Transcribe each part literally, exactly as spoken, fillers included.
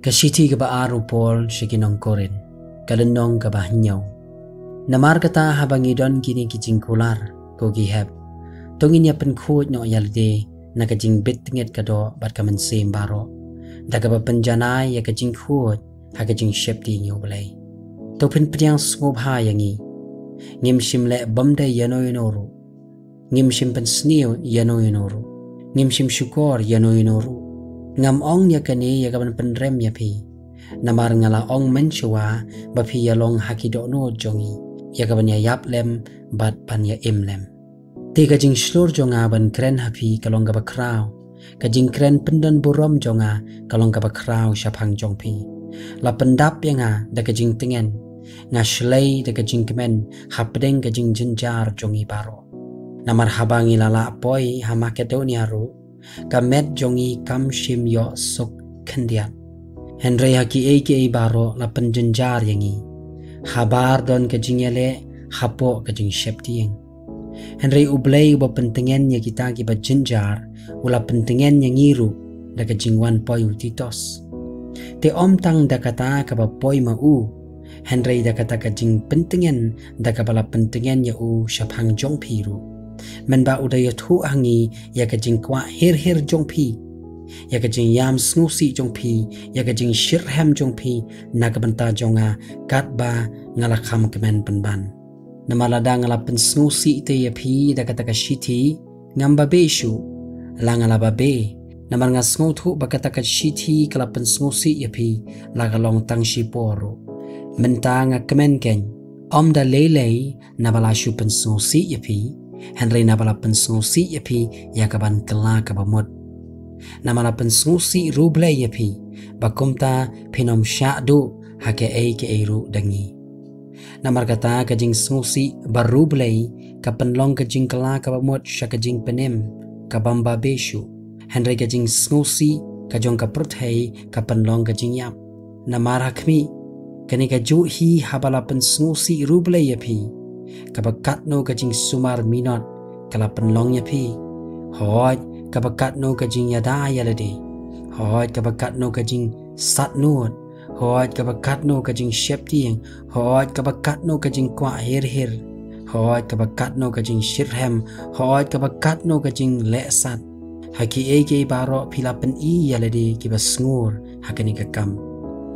Ka shithi kaba ar u Paul sha ki nong Korinth, ka lynnong kaba hynñiew. Namar kata, haba ngi don kine ki jingkular, ko ki hep, to ngin ïa pynkhuid noh ïa lade na ka jingbit tyngit ka doh bad ka mynsiem baroh, da kaba pynjanai ïa ka jingkhuid ha ka jingsheptieng ïa U Blei. To pynpdiang sngewbha ïa ngi. Ngim shym leh bymdei ïano ïano ruh. Ngim shym pynsniew ïano ïano ruh. Ngim shym shukor ïano ïano ruh. Ngam ong ïa kane ïa kaban pynrem ïa phi, namar nga la ong mynshuwa ba phi ïa long ha ki dohnud jong ngi, ïa kaban ïa ïap lem bad ban ïa im lem. Te ka jingshlur jong nga ban kren ha phi ka long kaba khraw. Ka jingkren pyndon burom jong nga ka long kaba khraw shaphang jong phi. La pyndap ïa nga da ka jingtngen. Nga shlei da ka jingkmen hapdeng ka jingjynjar jong ngi baroh. Namar haba ngi la lah poi ha Makedonia ruh, ka met jong ngi kam shym ïoh suk khyndiat. Hynrei ha kiei kiei baroh la pynjynjar ïa ngi, habar don ka jingïaleh hapoh ka jingsheptieng. Hynrei U Blei uba pyntngen ïa kita kiba jynjar, u la pyntngen ïa ngi ruh da ka jingwan poi u Titos. Te ym tang da kata kaba poi ma u, hynrei da kata ka jingpyntngen da kaba la pyntngen ïa u shaphang jong phi ruh. Mynba u da ïathuh ha ngi ïa ka jingkwah her her jong phi, ïa ka jingïam sngewsih jong phi, ïa ka jingshitrhem jong phi na ka bynta jong nga, katba nga la kham kmen pynban. Namar lada nga la pynsngewsih te ïa phi da kata ka shithi, ngam babe shuh. La nga la babe, namar nga sngewthuh ba kata ka shithi ka la pynsngewsih ïa phi la ka long tang shipor ruh. Mynta nga kmen keiñ, ym da lei lei naba la shu pynsngewsih ïa phi, hynrei naba la pynsngewsih ïa phi ïa kaban kylla kaba mut. Namar la pynsngewsih ruh Blei ïa phi, ba kumta phin ym shah duh ha kaei kaei ruh da ngi. Namar kata ka jingsngewsih ba ruh Blei ka pynlong ka jingkylla kaba mut sha ka jingpynim kabym babe shuh, hynrei ka jingsngewsih ka jong ka pyrthei ka pynlong ka jingïap. Namar ha khmih, kane kajuh hi haba la pynsngewsih ruh Blei ïa phi, kaba katno ka jingsumar minot ka la pynlong ïa phi. Hooid, kaba katno ka jingïada ïa lade. Hooid, kaba katno ka jingsatnud. Hooid, kaba katno ka jingsheptieng. Hooid, kaba katno ka jingkwah her her. Hooid, kaba katno ka jingshitrhem. Hooid, kaba katno ka jinglehsat. Ha kiei kiei baroh phi la pyni ïa lade kiba sngur ha kane ka kam.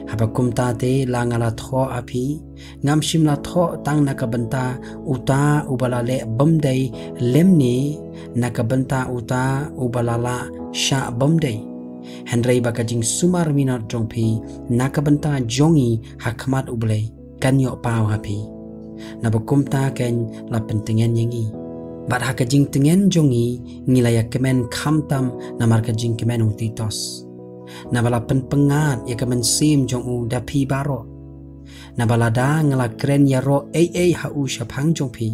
Haba kumta te la nga la thoh ha phi, ngam shym la thoh tang na ka bynta uta uba la leh bymdei lymne na ka bynta uta uba la lah shah bymdei, hynrei ba ka jingsumar minot jong phi na ka bynta jong ngi ha khmat U Blei kan ïoh paw ha phi. Naba kumta keiñ la pyntngen ïa ngi. Bad ha ka jingtngen jong ngi, ngi la ïa kmen khamtam namar ka jingkmen u Titos. Naba la pynpyngngad ïa ka mynsiem jong u da phi baroh. Naba lada nga la kren ïaroh ei ei ha u shaphang jong phi,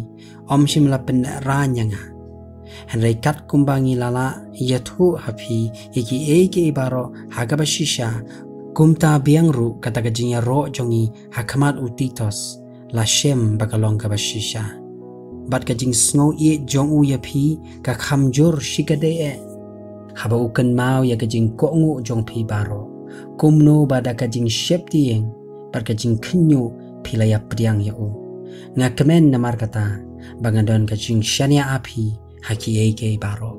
ym shym la pynraiñ ïa nga. Hynrei kat kumba ngi la lah ïathuh ha phi ïa kiei kiei baroh ha kaba shisha, kumta biang ruh kata ka jingïaroh jong ngi ha khmat u Titos la shem ba ka long kaba shisha. Bad ka jingsngew ïeit jong u ïa phi ka kham jur shikatdei eh, haba u kynmaw ïa ka jingkohnguh jong phi baroh, kumno ba da ka jingsheptieng bad ka jingkhynñiuh phi la ïa pdiang ïa u. Nga kmen namar kata ba nga don ka jingshaniah ha phi ha kiei kiei baroh.